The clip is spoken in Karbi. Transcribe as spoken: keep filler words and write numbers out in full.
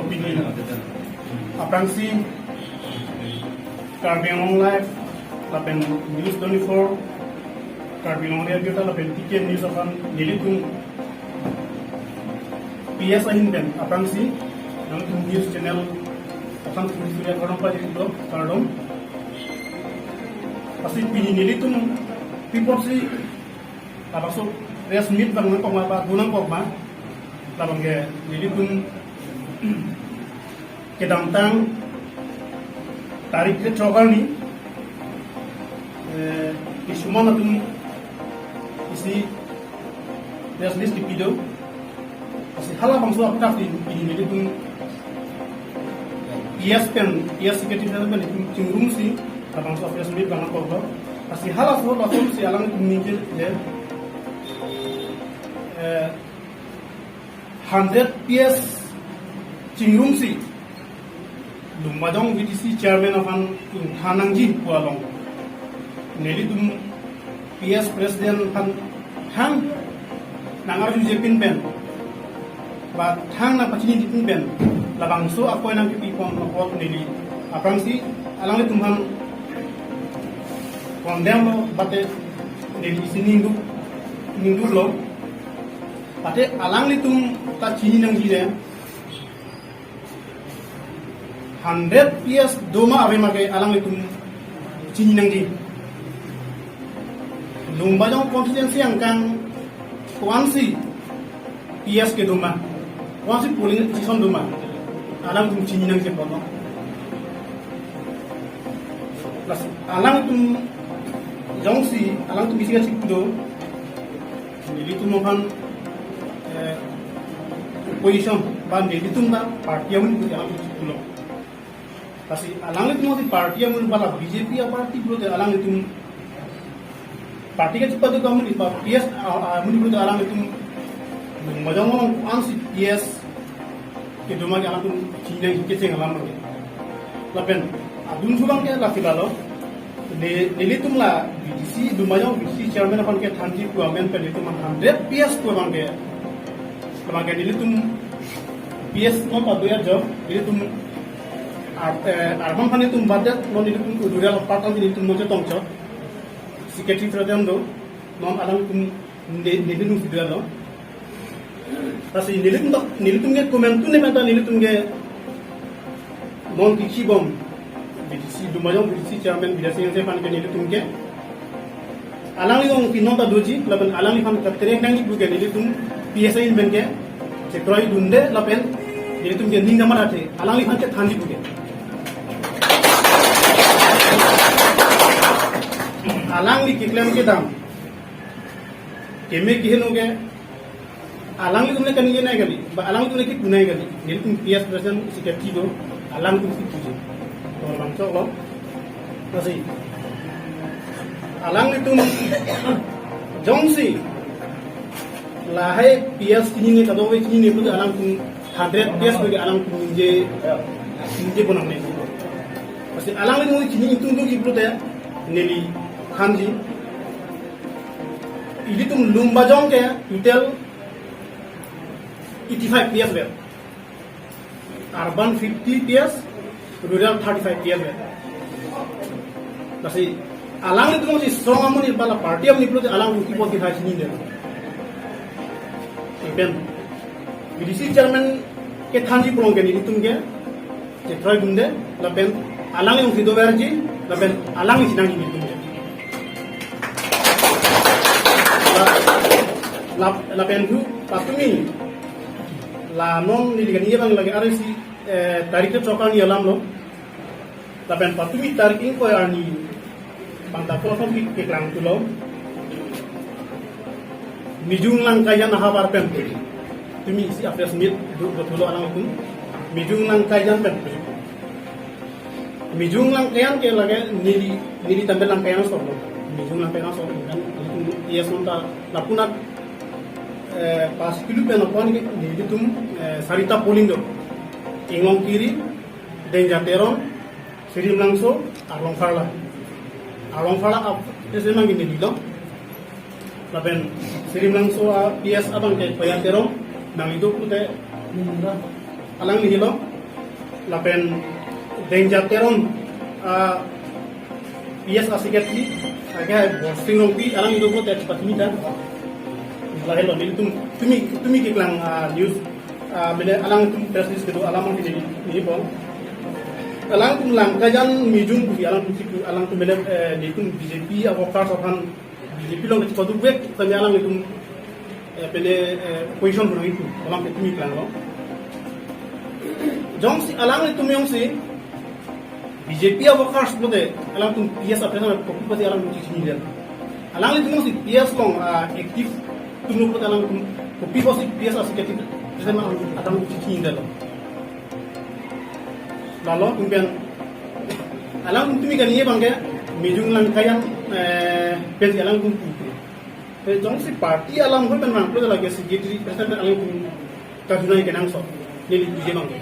Pini aphrangsi Karbi Anglong Live lapen News twenty-four, Karbi Anglong Radio lapen T K News aphan nelitum P S ahin pen aphrangsi nangtum news channel aphan suri suri kardom pajirlo, kardom. Lasi pini nelitum pi apotsi labangso press meet abang nangkok ma, ba do nangkok ma, labang ke nelitum kedamtang tarik kre-throk arni, eh, kisuman atum isi press release kipi do. Lasi halabangso aphuthak di pini nelitum P S pen, P S secretary pen nelitum chingrumsi labangso press meet abang nangkoklo. Lasi halaso lason si alanglitum ningje le, eh, hundred P S chingrumsi Lumbajong V D C chairman aphan ingthan nangji pu along nelitum P S president aphan thang nangarjuje pin pen, ba thang nangpachiniji pin pen, labangso akoi nangkipi pon apot neli aphrangsi alanglitum aphan condemn lo, bate neli isi ningduk, ningduklo. Bate alanglitum ta chini nangji le, hundred P S doma ave ma ke alanglitum chini nangji. Lumbajong constituency angkang ko-ansi P S kedoma, ko-ansi polling station doma, alangtum chini nangji pon. Plus alangtum jongsi alangtum isi kachik do, nelitum aphan, eh, opposition ba nelitum ta party amonit pu alangtum chiklo. Lasi alanglitum di party amonit ba la B J P aparty pulote alanglitum party kachipatu amonit ba P S a-, amonit pulote alanglitum Lumbajong along ko-ansi P S kedoma ke alangtum chini nangji kecheng alam abang ke. Lapen adun thu abang ke lasi lalo. Ne-, nelitum la V D C, Lumbajong V D C chairman aphan kethanji pu amen pen nelitum hundred P S pu abang ke, abang ke nelitum P S non padoya jo, nelitum ar-, eh, urban aphan nelitum badet, non nelitum rural part an nelitum non chetongchot. Secretary president do, non alangtum ne, ne, nelitum video lo. Lasi nelitum ta, nelitum ke komantu ne mata nelitum ke non kiki bom V D C, Lumbajong V D C chairman Bidya Sing Hanse aphan ke nelitum ke alangliphan pinon ta doji, lapen alangliphan katerek nangji pu ke nelitum P S ahin pen ke chekroidunde, lapen nelitum ke ning damar athe alangliphan kethanji pu ke. Alangli keklem kedam keme keheno ke alanglitum le kaningje nai kali, ba alanglitum le kipu nai kali. Nelitum P S president secretary do, alangtum kipuji. To bangso lo. Lasi alanglitum jongsi lahai P S chinine, kadokave chinine pulote alangtum hundred P S bagi alangtum ningje, ningje bonang ne. Lasi alanglitum chini itum do kipu te neli thanji. Ilitum Lumbajong ke total eighty-five P S vet. Urban fifty P S, rural thirty-five P S vet. Lasi alanglitum si strong amonit ba la party amonit pulote alangtum kipu kehai chinine. Lapen V D C chairman kethanji pu along ke nelitum ke chekroidunde, lapen alangli ongsi doverji, lapen alangli chinangji nelitum ke. La, la, lapen thu patumi la non neli kaningje abang lake arsi, eh, tarik kre-throk arni alam lo. Lapen patumi tarik ingkoi arni bang ta ko ason ke, keklang thulo. Mijung Langkaijan ahavar pen tumi isi a-press meet do, do thulo alangtum. Mijung Langkaijan pen. Mijung Langkaijan ke lake neli, neli tambel Langkaijan aso lo. Mijung Langkaijan aso lo kan, nelitum P S non ta lapunat, eh, pas kilo pen apon ke nelitum, eh, sarita polling do. Inglongkiri, Dengja Teron, Sirimlangso, Arlong Pharla. Arlong Pharla a-P S nangji neli lo. Lapen Sirimlangso a-P S abang ke Paya Teron, nangli do pulote, Alangli helo, lapen Dengja Teron, ah, P S a-secretary, ake Borsing Rongpi, alanglitum ko tet patni ta. Lahelo nelitum, tumi, tumi keklang, ah, news, ah, mane alangtum press release kedo alam ang neli, neli pon. Alangtum Langkajan Mijung pusi alangtum si, alangtum mane, eh, nelitum B J P a-workers aphan B J P along kechepaduk vek, tame alanglitum, eh, pele, eh, position puno itu, alam ke tumi klanglo. Jongsi alanglitum jongsi B J P a-workers pulote, alangtum P S a-president kopi pusi alangtum chechinidetlo. Alanglitum jongsi P S along, ah, active atumlo pulote alangtum kopi pusi P S a-secretary president alangtum chechinidetlo. Lalo tumpen alangtum tumi kani abang ke Mijung Langkajan, eh, pensi alangtum pu. Te jongsi party alam hoi pen mang pulote lake secretary president alangtum kajunai kenangsot. Neli B J P abang ke.